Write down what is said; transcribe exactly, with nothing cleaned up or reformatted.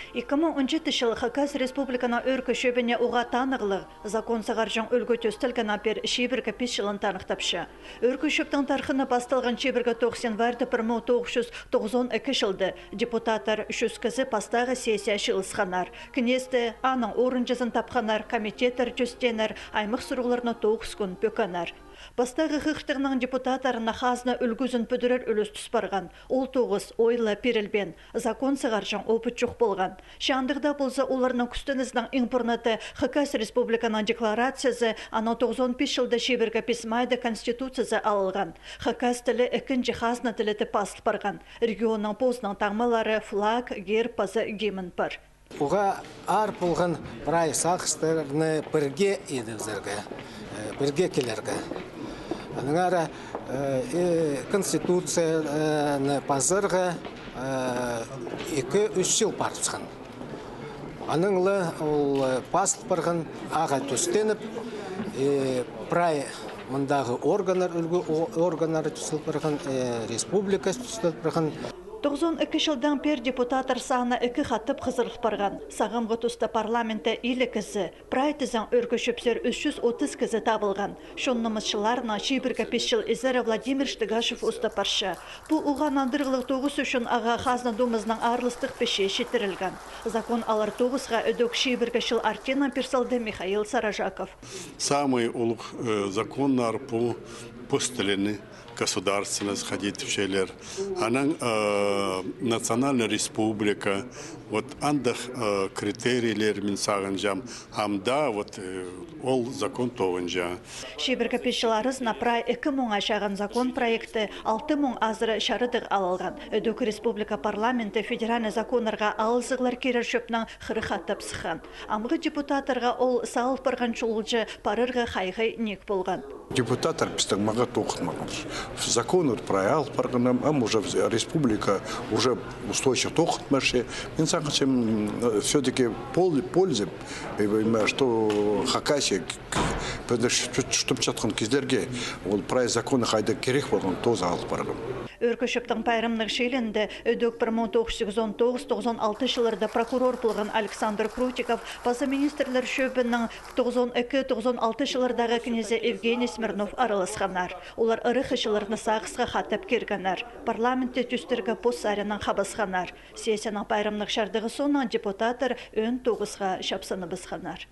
Ікі муң он читінҷі чыл Хакас Республиканың Ӧӧркі Чӧбіне уғаа танығлығ, закон сығарҷаң ӱлгӱ тӧстелгеннең пеер чибіргі пис чылын таныхтапча. Ӧӧркі Чӧптің тархыны пасталған чибіргі тоғыс январьда пір муң тоғыс чӱс тоғызон ікі чылда депутаттар чӱс кізі пастағы сессия чыылысханнар. Кнезьті, аның орынҷызын тапханнар, комитеттер тӧстееннер, аймах сурығларны тоғыс кӱн пӧкеннер. Пастағы хығыртығның депутаттарына хазна ӱлгӱзін пӱдірер ӱлӱс тӱс парған. Ол тоғыс ой ла пирілбеен, закон сығарҷаң опыт чох полған. Че андағ даа полза, оларның кӱстенізінің иң пурнада Хакас Республиканың декларациязы, анаң тоғызон пис чылда чибіргі пис майда Конституциязы алылған. Хакас тілі ікінҷі хазна тілі тіп пазыл парған. Регионның позының таңмалары, флаг, герб паза гимн пар. Уғаа аар полған прай сағыстарны пірге идібізерге, э, пірге килерге. Аннаңар, э, э, Конституцияны пазарға, э, ікі-ӱс чыл парыбысхан. Анаң ла ол, э, пазыл парған, ағаа тӧстеніп, э, прай мындағы органнар, ӱлгӱ о-, органнары тӧстел парған, э, республика тӧстел парған. Тоғызон ікі чылдаң пеер депутаттар саны ікі хатап хызырыл парған. Сағамғы туста парламентте илиг кізі, прай тізең ӧӧркі чӧпсер ӱс чӱс отыс кізі табылған. Чон нымысчыларынаң чибіргі пис чыл изере Владимир Штыгашев устап парча. Пу уғаа нандырығлығ тоғыс ӱчӱн ағаа Хазна Думазының аарластығ пічии читірілген. Закон алар тоғысха ідӧк чибіргі чыл артиинаң пир салды Михаил Саражаков. Самый улуғ, э, законнар пу пос тіліне государственный сходить тіпчелер. Анаң, э, национальная республика, вот андағ, э, критерийлер мин сағынчам, ам даа вот, э, ол закон тоғынча. Чибіргі пис чыл аразына прай ікі муңа чағын закон проекті, алты муң азыра чарыдығ алылған. Ідӧк республика парламенті федеральный законнарға алызығлар кирер чӧпнең хырых хатап сыххан. Амғы депутаттарға ол салыл парған чолҷа парарға хайығ ниик полған. Депутаттар пістің маңат тоғынмағаннар. Законнар прай алып парғаннар, ам уже республика уже устойчиво тоғынмаҷаң. Мин сағынчам, м, все-таки пол-, польза, э, понимаю, что Хакасия, потому что чуртап чатхан кізілерге ол прай законны хайда кирек полған, тоже алып парған. Ӧӧркі чӧптің пайрамнығ чилінде ідӧк пір муң тоғыс чӱс тоғызон тоғыс, тоғызон алты чылларда прокурор полған Александр Крутиков паза министрлер чӧбінің тоғызон ікі, тоғызон алты чыллардағы кнезі Евгений Смирнов араласханнар. Олар ырах чылларны сағысха хатап киргеннер. Парламентте тӧстирге пос саринаң хабысханнар. Сессияның пайрамнығ чардығы соонаң депутаттар ӧӧн тоғысха чапсыныбысханнар.